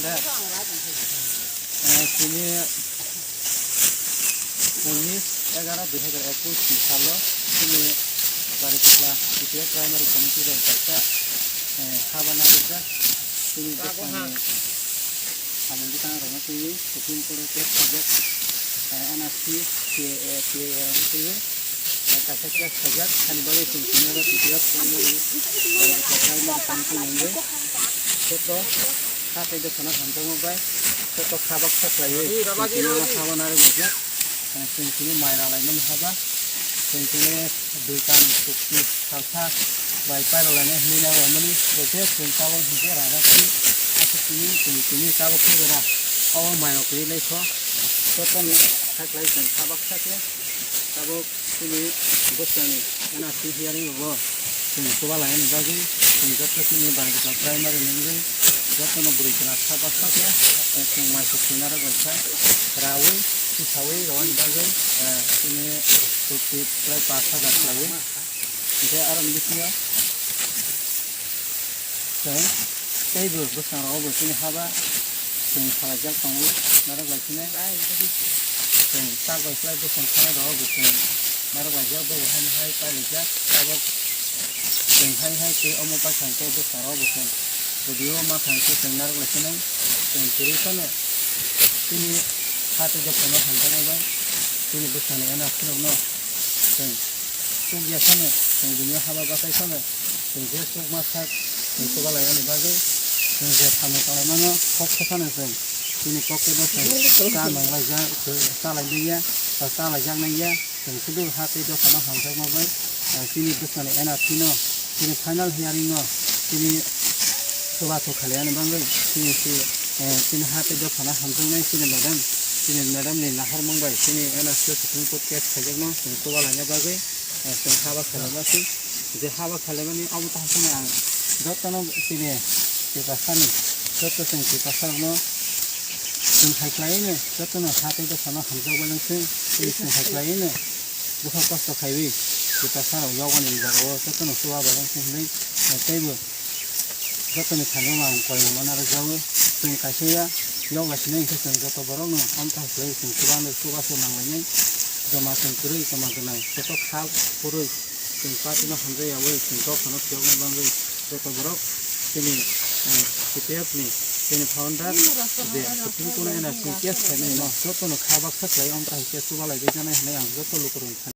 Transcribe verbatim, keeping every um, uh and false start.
Eh, tini unis egaroh dui hazar ekush ni salo tini Barichakla B P F Primary Committee bai kaisa, eh, haba narijak. Tini bwskango samung bwskango rwna twiwi Supreme Court o case khaijak, eh, N R C, C A A, C A A rwna twiwi. Kaisa case khaijak, hani bagwi chwng tini oro T P F primary, eh, primary committee ni wngwi joto kha tei jotono hamjakma bai joto kha baksa khlaiwi chwng tini oro haba narwkjak. Eh, chwng tini mai ralaimani haba, chwng tini dui kan chukti salsa bai pairok lainai hinwi narwkmani, bo khe chwng tabuk hinkhe rajak si, aswk tini chwng tini tabuk khe jora obo mai rok kwrwi lai kho, jotono kha khlai chwng kha baksa khe tabuk. Chini bwskangni N R C hearing rogo chwng chuba lainani bagwi chwng joto chini Barichakla primary ni wngwi jotono bwrwi kwlak sa baksa khe, eh, chwng mai suk sui narwk bai kha raui tisaui rwani bagwi, eh, chini chukti prai pash hajar khlaiwi. Hinkhe aroni bisingo chwng teibo bwskangrok obo chini haba chwng salaijak tongo, narwk bai kheno chwng tak bai khlai bwswng sanai rok bo chwng narwk laijak, bobo haino hai pailaijak, tabuk chwng hai hai tei omo paikha hinkhe bwskangrok bo chwng video ma kha hinkhe chwng narwk lai kheno chwng kwrwi phano chini ha tei jotono hamjakma bai chini bwskango eno phunukno chwng chukya phano chwng bini haba bachai phano. Chwng je chukma sak chwng chuba lainani bagwi chwng je samung tanglaimano kok se phano chwng chini pocket o chwng cha nang laijak, chwng cha lai liya, ba cha laijak nang ya. Chwng sudu ha tei dophano hamjakma bai, ah, chini bwskangni N R C no chini final hearing no chini chubachu khlaiyani bagwi chini si, eh, chini ha tei dophano hamjaknai chini madam, chini madam ni naharmung bai chini N R C o Supreme Court case khaijakno chwng chuba laina bagwi, eh, chwng haba khailaima si. Je haba khailaimani abo ta haino ang jotono chini Tiprasani joto chwng Tiprasarokno chwng hai khlaiwi jotono ha tei dophano hamjak bai lang se tei chwng hai khlaiwi bwkha kosto khaiwi Tiprasarok yokni jagao jotono chuba bai lang se hinwi teibo jotoni thani ang koimung mano rwjago. Chwng kaisa ya yok lai sini hinkhe chwng joto borokno amtha hai khlaiwi chwng chuba nang lainai joma chwng kwrwi joma gwnang joto kha phurwi. Chwng party no hamjak yaui chwng dophano phiyokna bagwi joto borok chini, eh, C P F ni chini founder je Supreme Court no N R C case khainai no jotono kha baksa khlai amtha hai khe chuba lai bai janai hinwi ang joto lukurokno